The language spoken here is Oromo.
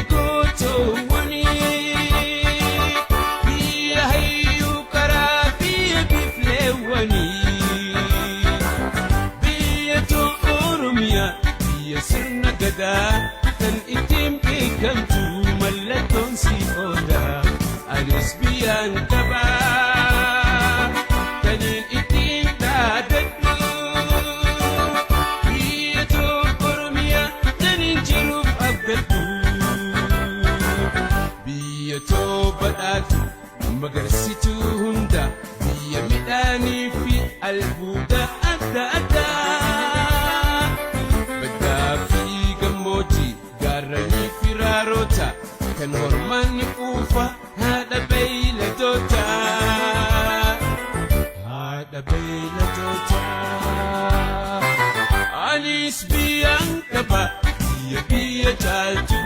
Biyya gootoowwanii, biyya hayyuu karaa, biyya biifleewwanii, biyya too Oromiyaa, biyya sirna gadaa kan ittiin beekamtu mallattoon si odaa. Anis biyyaan qabaa kaniin ittiin dhaadadhu, biyya too Oromiyaa taniin jiruuf abdadhu, biyya too badhaatu magarsituu hunda, biyya midhaanii fi albuuda adda addaa, baddaa fi gammoojjii, gaarranii fi raaroota, kan hormaanni quufa haadha beeyladoota, haadha beeyladoota. Anis biyyaan qaba, biyya biyya caaltu.